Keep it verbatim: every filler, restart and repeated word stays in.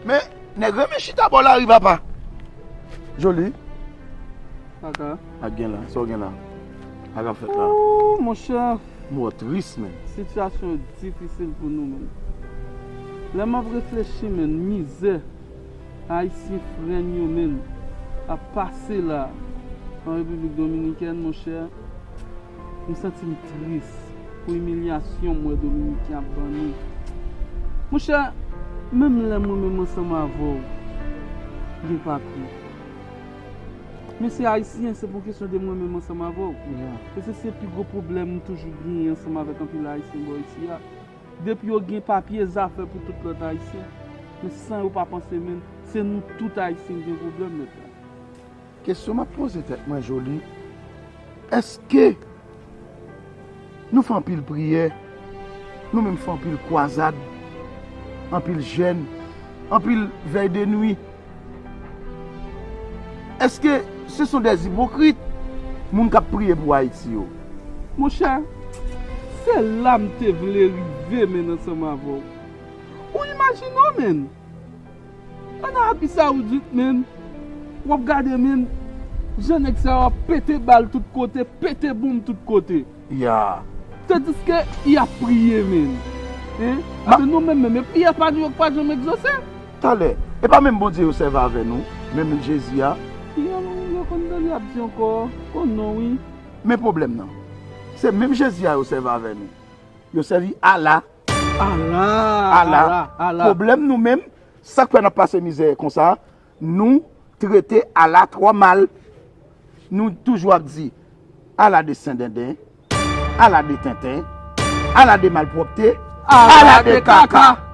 Men, nèg renmen chita bò lari, papa. Joli. Kaka. Ak gen la, sa w gen la? Ak ap fèt la? Oh, monchè, Mò tris, men. Sitiyasyon difisil pou nou, men. Lè m ap reflechi, men, mizè Ayisyen frè n yo, men, ap pase la, an Repiblik Dominikèn, monchè, m santi m tris pou imilyasyon m wè Dominiken ap ban nou. Monchè, menm lè mwen menm ansanm avè w gen papye. Men se Ayisyen, se pou kesyon de mwen menm ansanm avè w. E se, se pi gwo pwoblèm m toujou genyen ansanm avèk anpil Ayisyen bò isi a. Depi yo gen papye, zafè pou tout lòt Ayisyen. Men san yo pa panse, men se nou tout Ayisyen ki gen pwoblèm, mèt la. Kesyon m ap poze tèt mwen, Joli, èske nou fè anpil priyè, nou menm fè anpil kwazad, anpil jèn, anpil vèy de nwi? Èske ce sont des hypocrites, moun k ap priye pou Ayiti yo? Monchè, se la m te vle rive, men, ansanm avè w. Ou imajine w, men. Ann Arabi Sawoudit, men, w ap gade, men, jan nèg sa yo ap pete bal tout kote, pete bonm tout kote. Ya. Tandiske y ap priye, men. Hein? Amen, nou menm, menm, e priyè pa nou yo k pa janm egzose. Talè, e pa menm Bondye yo sèvi avè nou, menm Jezi a? Yo, yo konn tande y ap di ankò, oh non, wi. Men pwoblèm nan, se menm Jezi a yo sèvi avè nou. Yo sèvi Allah. Allah, Allah. Allah, Allah. Pwoblèm nou menm, sa k fè n ap pase mizè konsa, nou trete Allah twò mal. Nou toujou ap di, Allah de sendenden, Allah de tenten, Allah de malpwòpte, Allah de kaka.